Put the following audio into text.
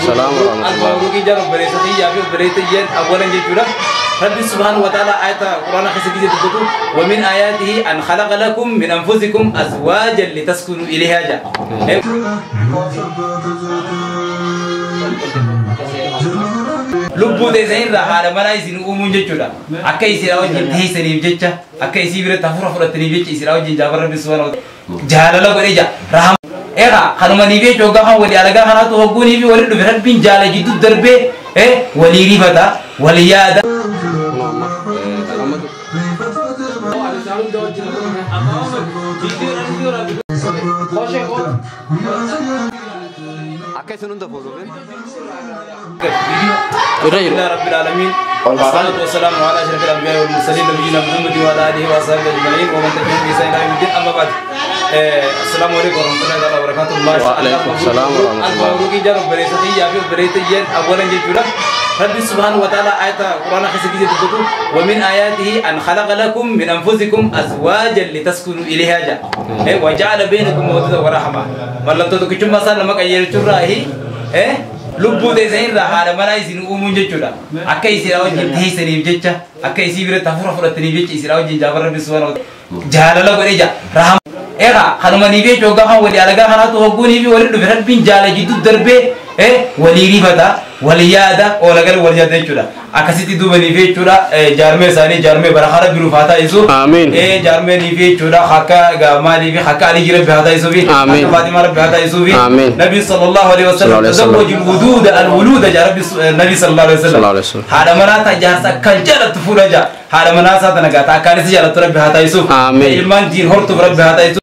Salaam wa rahmatullah. Mabruuk ijaan obboleessa kiyyaa fi obboleettiyyeen awwalan jechuudha. Rabbi subhaanahu wa ta'ala ayata quraana keessa gisee dubbatu wa min ayaatihi an khalaqa lakum min anfusikum azwaajan litaskunu ilayhaa jedha. Lubbuu teessan irraa haadha manaa isin uumuun jechuudha. Akka isin wajjin teessaniif jecha, akka isii biratti hafuura fudhataniif jecha isin wajjin jaafar Rabbi subhaanahu wa ta'ala jaalala godhee jira. Rahama egaa kanumanii fi jechuudha kan walii alagaa kanaatu hogguunii fi walii dhufe Rabbiin jaala jidduu darbee walii rifata, walii yaada. Akka isin hunda fuudhuuf. الحمد لله رب العالمين والصلاة والسلام على أشرف الأنبياء والمرسلين نبينا محمد وعلى آله وصحبه أجمعين ومن تبعهم بإحسان إلى يوم الدين أما بعد السلام عليكم ورحمة الله وبركاته. ما شاء الله وعليكم السلام ورحمة الله. مبروك إجار وبريتي يا في وبريتي أولا جيتولا ربي سبحانه وتعالى آية القرآن خيس جيت تقول ومن آياته أن خلق لكم من أنفسكم أزواجا لتسكنوا إليها جاء وجعل بينكم مودة ورحمة. ملتو تكتم مثلا لما كيرتو راهي lubbuu teessan irraa haadha manaa isin uumuun jechuudha. Akka isin wajjin teessaniif jecha, akka isii biratti hafuura fudhataniif jecha isin wajjin jaafar Rabbi subhaanahu wa ta'ala jaalala godhee jira. Rahama egaa kanumanii fi jechuudha kan walii alagaa kanaatu hogguunii fi walii dhufe Rabbiin jaala jidduu darbee walii rifata, walii yaada, oola gara wal yaada jechuudha. Akkasitti duubanii fi jechuudha jaarmee isaanii jaarmee barakaa Rabbi nuuf haa taasisu. Amiin. Jaarmeenii fi jechuudha akka maalii fi akka Alii Rabbi haa taasisuu fi Amiin. akka Faatimaa Rabbi haa taasisuu fi Amiin. Nabi sallallahu alaihi wasallam Sallallahu alaihi wasallam. tazawwaju alwuduuda alwuluuda jaa Rabbi Nabi sallallahu alaihi wasallam. Sallallahu alaihi wasallam. Haadha manaa ta jaarsa akkaan jaalattu fuudha jaa. Haadha manaa isaa tana gaa ta akkaan isa jaalattu Rabbi haa taasisuuf. Amiin. Ilmaan diin hortuuf Rabbi haa taasisu.